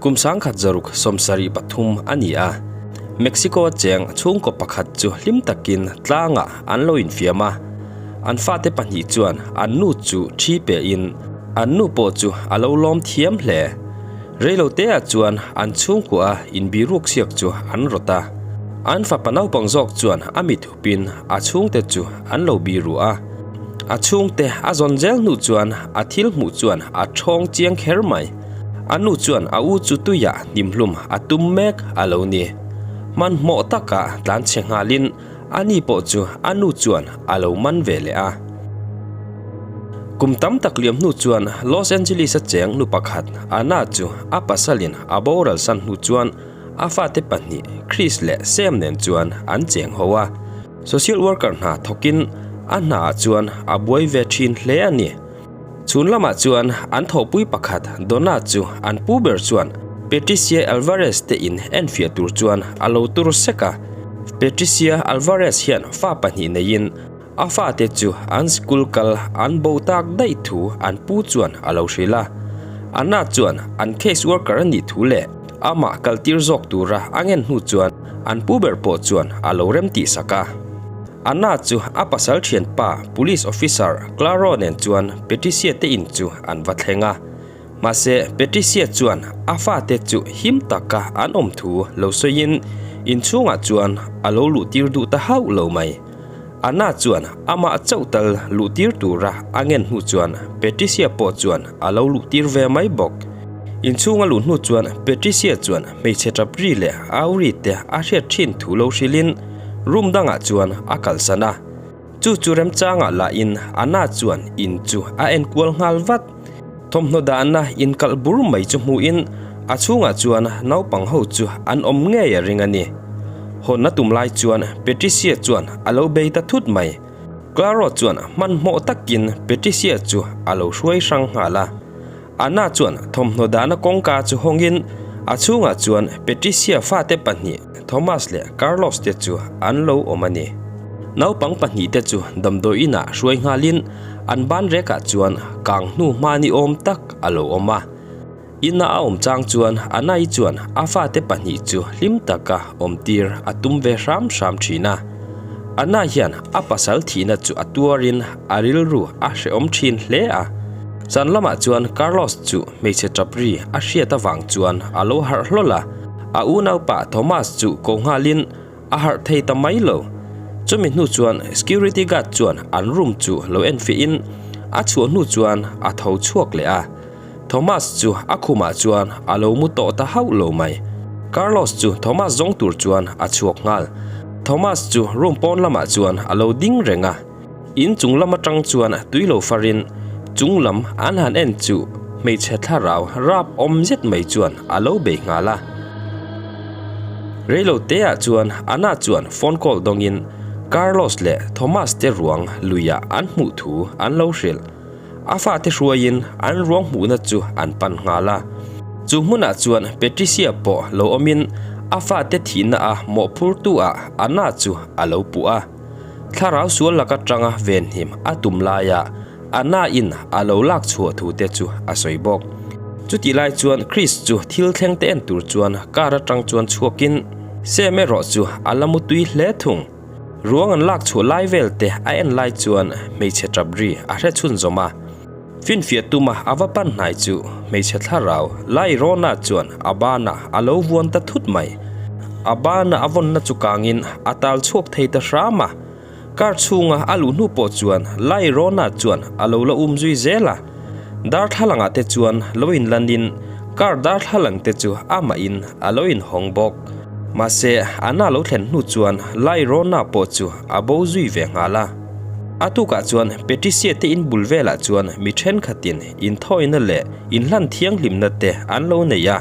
Kum 1773 a ni a, Mexico-a cheng chhungkaw pakhat chu hlim takin tlangah an lo infiam a. An fate pahnih chuan an nu chu thi pehin an nu pawh chu a lo lawm thiam hle. Reiloteah chuan an chhungkua inbiruk siak chu an rawt a. An fapa naupang zawk chuan a mit hupin a chhungte chu an lo biru a. A chhungte a zawn zel hnu chuan a thil hmuh chuan a thawng chiang kher mai. A nu chuan a u chu tuiah hnimhlum a tum mek a lo ni. Hmanhmawh taka tlanchhe nghalin a ni pawh chu a nu chuan a lo man ve leh a. Kum tam tak liam hnu chuan Los Angeles-a cheng nu pakhat Anna chu a pasalin a boral san hnu chuan a fate pahnih Chris leh Sam nen chuan an cheng ho a. Social worker hna thawkin a hnaah chuan a buai ve thin hle a ni. Chhun lamah chuan an thawhpui pakhat Donna chu an pu ber chuan Patricia Alvarez te in enfiah tur chuan a lo tur sek a. Patricia Alvarez hian fa pahnih neiin a fate chu an school kal an bo tak daih thu an pu chuan a lo hrilh a. Anna chuan an case worker a nih thu leh amah kaltir zawk tura a ngen hnu chuan an pu ber pawh chuan a lo remtih sak a. Anna chu a pasal thianpa Police Officer Claro nen chuan Patricia te in chu an va thleng a. Mahse Patricia chuan a fate chu him taka an awm thu lo sawiin inchhungah chuan a lo luhtir duh ta hauh lo mai. Anna chuan amah chauh tal luhtir tura a ngen hnu chuan Patricia pawh chuan a lo luhtir ve mai bawk. Inchhunga luh hnu chuan Patricia chuan hmeichhe tap ri leh au ri te a hriat thin thu lo hrilhin room dangah chuan a kalsan a. Chu chu remchangah lahin Anna chuan in chu a enkual nghal vat. Thawmhnaw dahna inkalh bur mai chu hmuhin a chhungah chuan naupang ho chu an awm ngei a ring a ni. Hawnna tum lai chuan Patricia chuan a lo bei ta thut mai. Claro chuan hmanhmawh takin Patricia chu a lo hruai hrang nghal a. Anna chuan thawmhnaw dahna kawngka chu hawngin a chhungah chuan Patricia fate pahnih Thomas leh Carlos te chu an lo awm a ni. Naupang pahnih te chu damdawi inah hruai nghalin an ban rekah chuan kang hnu hma ni awm tak a lo awm a. Ina a awm chang chuan Anna-i chuan a fate pahnih chu hlim taka awmtir a tum ve hram hram thin a. Anna hian a pasal thihna chu a tuarin a rilru a hrehawm thin hle a. Zan lamah chuan Carlos chu hmeichhe tap ri a hriat avang chuan a lo harh hlawl a, a unaupa Thomas chu ko nghalin a harh thei ta mai lo. Chumi hnu chuan security guard chuan an room chu lo enfiahin a chhuah hnu chuan a tho chhuak leh a. Thomas chu a khumah chuan a lo mu tawh ta hauh lo mai. Carlos chu Thomas zawng tur chuan a chhuak nghal. Thomas chu room pawn lamah chuan a lo ding reng a. In chung lam atang chuan tui lo farin chung lam an han en chu hmeichhe thlarau rap awm zet mai chuan a lo bei nghal a. Reilo teah chuan Anna chuan phone call dawngin Carlos leh Thomas te ruang luiah an hmuh thu an lo hrilh. A fate hruaiin an ruang hmuhna chu an pan nghal a. Chu hmunah chuan Patricia pawh lo awmin a fate thihna a mawhphurtu ah Anna chu a lo puh a. Thlarau sual lak atanga venhim a tum laia Anna in a lo lak chhuah thu te chu a sawi bawk. Chutih lai chuan Chris chu thil thleng te en tur chuan car atang chuan chhuakin Sam erawh chu a la mutui hle thung. Ruang an lak chhuah lai vel te a en lai chuan hmeichhe tap ri a hre chhun zawm a. Finfiah tuma a va pan hnai chu hmeichhe thlarau lai Rona chuan a banah a lo vuan ta thut mai. A bana a vawnna chu kangin a tal chhuak thei ta hram a. Car chhunga a luh hnu pawh chuan lai Rona chuan a lo la um zui zel a. Darthlalangah te chuan lo inlanin car darthlalang te chu amahin a lo inhawng bawk. Mahse, Anna lo thlen hnu chuan Lai Rona pawh chu a bo zui ve nghal a. A tukah chuan Patricia te in bul velah chuan mi thenkhatin inthawina leh inhlan thianghlimna te an lo nei a.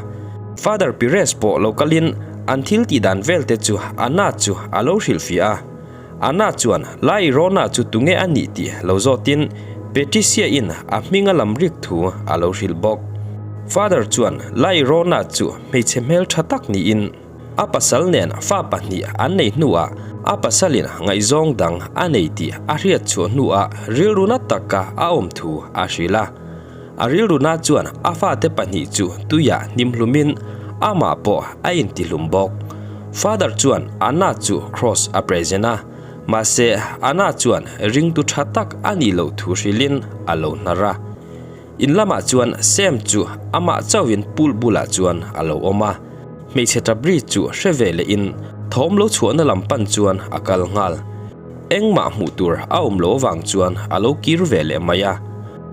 Father Pires pawh lo kalin an thil tih dan vel te chu Anna chu a lo hrilhfiah a. Anna chuan Lai Rona chu tunge a nih tih lo zawtin Patricia in a hming a lam rik thu a lo hrilh bawk. Father chuan Lai Rona chu hmeichhe hmel tha tak niin a pasal nen fa pahnih an nei hnuah a pasalin ngaihzawng dang a nei tih a hriat chhuah hnuah rilru na taka a awm thu a hrilh a. A rilruna chuan a fate pahnih chu tuiah hnimhlumin amah pawh a intihlum bawk. Father chuan Anna chu cross a present a, mahse Anna chuan ringtu tha tak a nih loh thu hrilhin a lo hnar a. In lamah chuan Sam chu amah chauhin pool bulah chuan a lo awm a, hmeichhe tap ri chu hre ve lehin thawm lo chhuahna lam pan chuan a kal nghal. Engmah hmuh tur a awm lo avang chuan a lo kir ve leh mai a.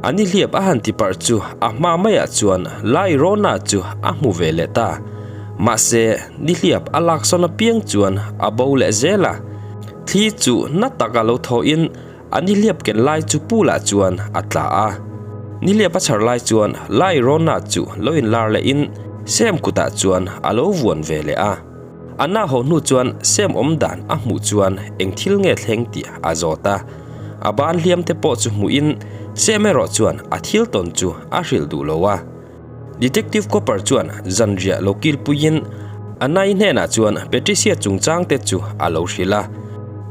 A nihliap a han ti parh chu a hma maiah chuan Lai Rona chu a hmu ve leh ta. Mahse, nihliap a laksawn apiang chuan a bo leh zel a. Thli chu na tak a lo thawhin a nihliap ken lai chu pool-ah chuan a tla a. Nihliap a chhar lai chuan Lai Rona chu lo inlar lehin Sam kutah chuan a lo vuan ve leh a. A na haw hnu chuan Sam awm dan a hmuh chuan eng thil nge thleng tih a zawt a. A ban hliam te pawh chu hmuhin Sam erawh chuan a thil tawn chu a hrilh duh lo a. Detective Cooper chuan zanriah lo kilpuiin Anna-i hnenah chuan Patricia chungchang te chu a lo hrilh a.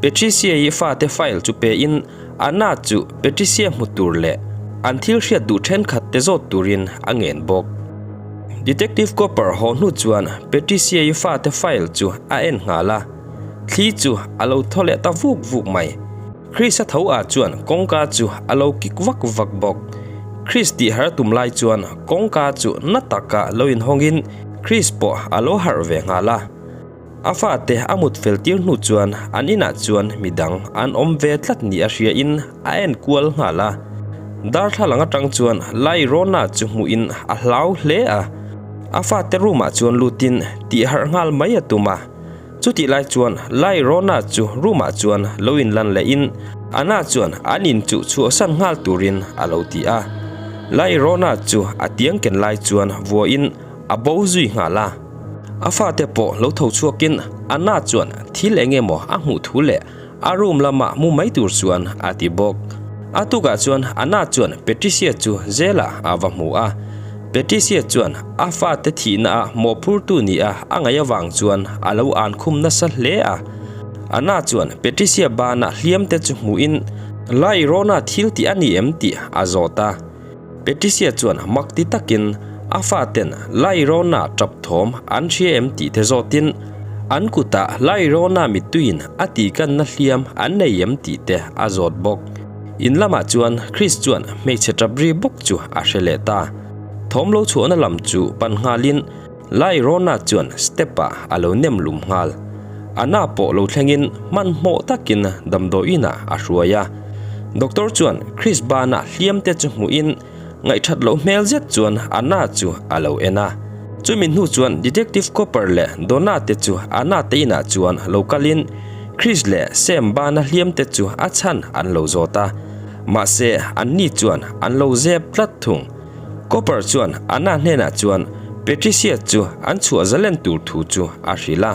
Patricia-i fate file chu pein Anna chu Patricia hmu tur leh an thil hriat duh thenkhat te zawt turin a ngen bawk. Detective Cooper haw hnu chuan Patricia-i fate file chu a en nghal a, thli chu a lo thaw leh ta vuk vuk mai. Chris-a tho ah chuan kawngka chu a lo kik vak vak bawk. Chris tih har tum lai chuan kawngka chu na taka lo inhawngin Chris pawh a lo harh ve nghal a. A fate a mut fel tir hnu chuan an inah chuan midang an awm ve tlat ni a hria in a en kual nghal a. Darthlalang atang chuan Lai Rona chu hmuh in a hlau hle a. A fate room ah chuan lut in tih harh nghal mai a tum a. Chutih lai chuan Lai Rona chu room ah chuan lo in lan leh in Anna chuan an in chu chhuahsan nghal turin a lo ti a. Lai Rona chu a tiang ken lai chuan vuah in a bo zui nghal a. A fate pawh lo tho chhuakin Anna chuan thil eng emaw a hmuh thu leh a room lamah mu mai tur chuan a ti bawk. A tukah chuan Anna chuan Patricia chu zelah a va hmu a. Patricia chuan a fate thihna a mawhphurtu nia a ngaih avang chuan a lo an khum nasa hle a. Anna chuan Patricia banah hliam te chu hmuhin Lai Rona thil tih a ni em tih a zawt a. Patricia chuan mak ti takin a faten Lairona tap thawm an hria em tih te zawtin an kutah Lairona mittuiin a tihkanna hliam an nei em tih te a zawt bawk. In lamah chuan Chris chuan hmeichhe tap ri bawk chu a hre leh ta. Thawm lo chhuahna lam chu pan nghalin Lairona chuan step-ah a lo nem lum nghal. Anna pawh lo thlengin hmanhmawh takin damdawiinah a hruai a. Doctor chuan Chris banah hliam te chu hmuhin ngaihthat loh hmel zet chuan Anna chu a lo en a. Chumi hnu chuan Detective Cooper leh Donna te chu Anna te inah chuan lo kalin Chris leh Sam bana hliam te chu a chhan an lo zawt a. Mahse anni chuan an lo zep tlat thung. Cooper chuan Anna hnenah chuan Patricia chu an chhuah zalen tur thu chu a hrilh a.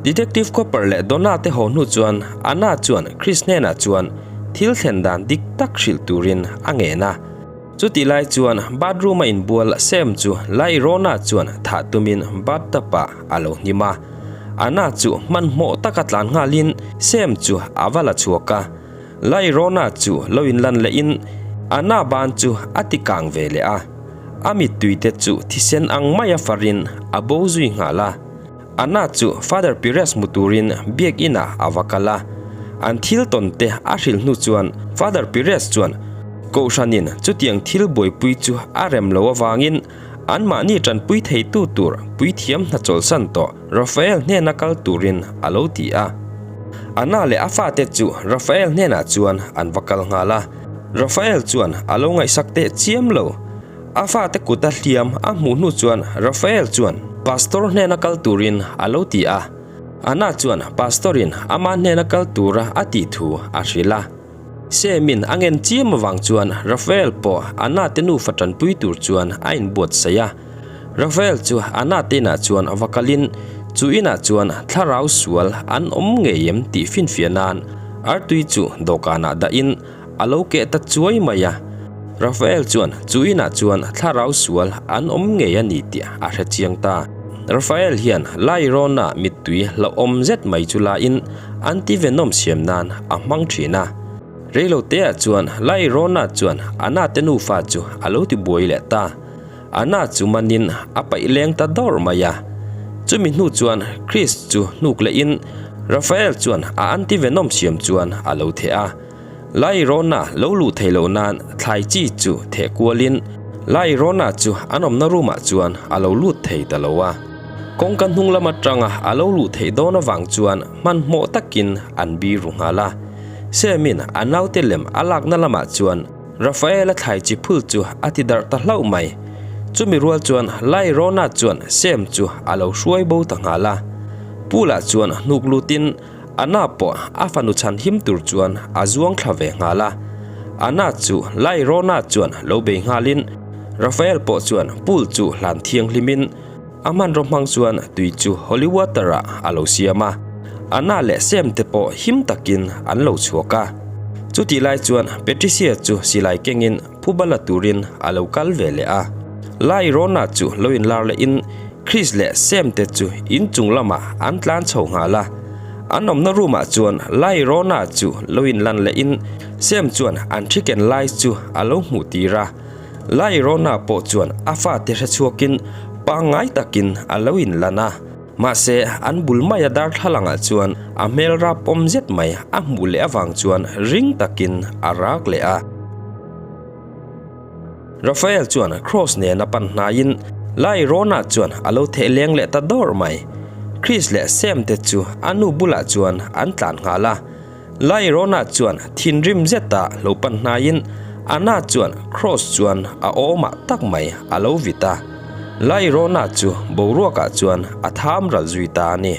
Detective Cooper leh Donna te haw hnu chuan Anna chuan Chris hnenah chuan thil thlen dan dik tak hrilh turin a ngen a. Chutih lai chuan bathroom a inbual Sam chu Lairona chuan thah tumin bathtub ah a lo hnim a. Anna chu hmanhmawh taka tlan nghalin Sam chu a va la chhuak a. Lairona chu lo inlan lehin Anna ban chu a ti kang ve leh a. A mittui te chu thisen ang maia farin a bo zui nghal a. Anna chu Father Pires hmu turin biak inah a va kal a. An thil tawn te a hrilh hnu chuan Father Pires chuan Kohhranin chutiang thil buaipui chu a rem lo avangin anmahni tanpui theitu tur puithiam hna chawlhsan tawh Raphael hnena kal turin a lo ti a. Anna leh a fate chu Raphael hnenah chuan an va kal nghal a. Raphael chuan a lo ngaihsak teh chiam lo. A fate kuta hliam a hmuh hnu chuan Raphael chuan Pastor hnena kal turin a lo ti a. Anna chuan Pastor-in ama hnena kal tura a tih thu a hrilh a. Sam-in a ngen chiam avang chuan Raphael pawh Anna te nufa tanpui tur chuan a inbuatsaih a. Raphael chu Anna te inah chuan va kalin chu inah chuan thlarau sual an awm ngei em tih finfiah nan artui chu dawhkanah dahin A lo keh ta chuai mai a. Raphael chuan chu inah chuan thlarau sual an awm ngei a ni tih a hre chiang ta. Raphael hian Lairona mittui hlauhawm zet mai chu lain anti-venom siam nan a hmang thin a. Reiloteah chuan Lairona chuan Anna te nufa chu a lo ti buai leh ta. Anna chu manin a paih leng ta dawrh mai a. Chumi hnu chuan Chris chu hnuk lehin Rafael chuan a anti-venom siam chuan a lo theh a. Lairona lo luh theih loh nan thlai chi chu theh kualin Lairona chu an awmna room ah chuan a lo lut thei ta lo a. Kawngka hnung lam atanga a lo luh theih dawn avang chuan hmanhmawh takin an biru nghal a. Semin a naute lem a lakna lamah chuan Rafaela thlai chi phul chu a ti darh ta hlauh mai. Chumi rual chuan Lairona chuan Sem chu a lo hruai bo ta nghal a. Pool ah chuan hnuk lutin Anna pawh a fanu chhan him tur chuan a zuang thla ve nghal a. Anna chu Lairona chuan lo bei nghalin Rafael pawh chuan pool chu hlan thianghlimin a hmanraw hmang chuan tui chu holy water ah a lo siam a. Anna leh Sam te pawh him takin an lo chhuak a. Chutih lai chuan Patricia chu silai kengin phuba la turin a lo kal ve leh a. Lairona chu lo inlar lehin Chris leh Sam te chu inchung lamah an tlan chho nghal a. An awmna room ah chuan Lairona chu lo inlan lehin Sam chuan an thiken lai chu a lo hmuh tir a. Lairona pawh chuan a fate hre chhuakin pangngai takin a lo inlan a. Mahse, an bul maia darthlalangah chuan a hmel rapawm zet mai a hmuh leh avang chuan ring takin a rak leh a. Rafael chuan Kross nen a pan hnaiin Lairona chuan a lo theh leng leh ta dawrh mai. Chris leh Sam te chu a nu bulah chuan an tlan nghal a. Lairona chuan thinrim zeta lo pan hnaiin Anna chuan Kross chuan a awmah tak mai a lo vit a. Lairona chu boruakah chuan a tham ral zui ta a ni.